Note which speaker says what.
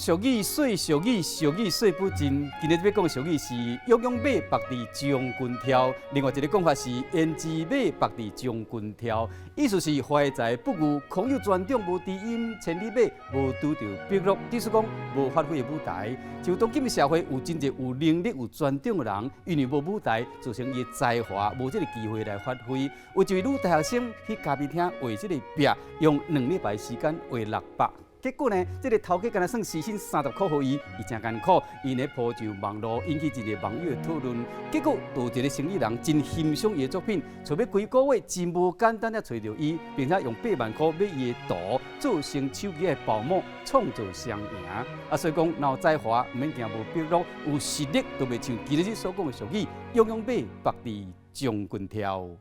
Speaker 1: 俗語，說俗語，俗語說不盡。今日欲講俗語是“樣樣馬縛佇將軍柱”，另外一个講法是“胭脂馬縛佇將軍柱”。意思是懷才不遇，空有專長無知音，千里馬無拄著伯樂，意思講無發揮的舞台。就當今社會有真濟有能力、有專長的人，因為無舞台，造成伊的才華無這个機會來發揮。有一位女大學生去咖啡廳畫這个壁，用2禮拜時間畫600。結果呢，這个頭家敢若算時薪30箍予伊，伊誠艱苦，伊咧鋪上網路，引起一个網友的討論。結果，就有一个生意人真欣賞伊的作品，揣欲幾个月真無簡單才揣著伊，並且用8萬箍買伊的圖，做成手機的包膜，創造雙贏。啊，所以講，若有才華，毋免驚無伯樂，有實力都袂像今日所講的俗語，樣樣馬縛佇將軍柱。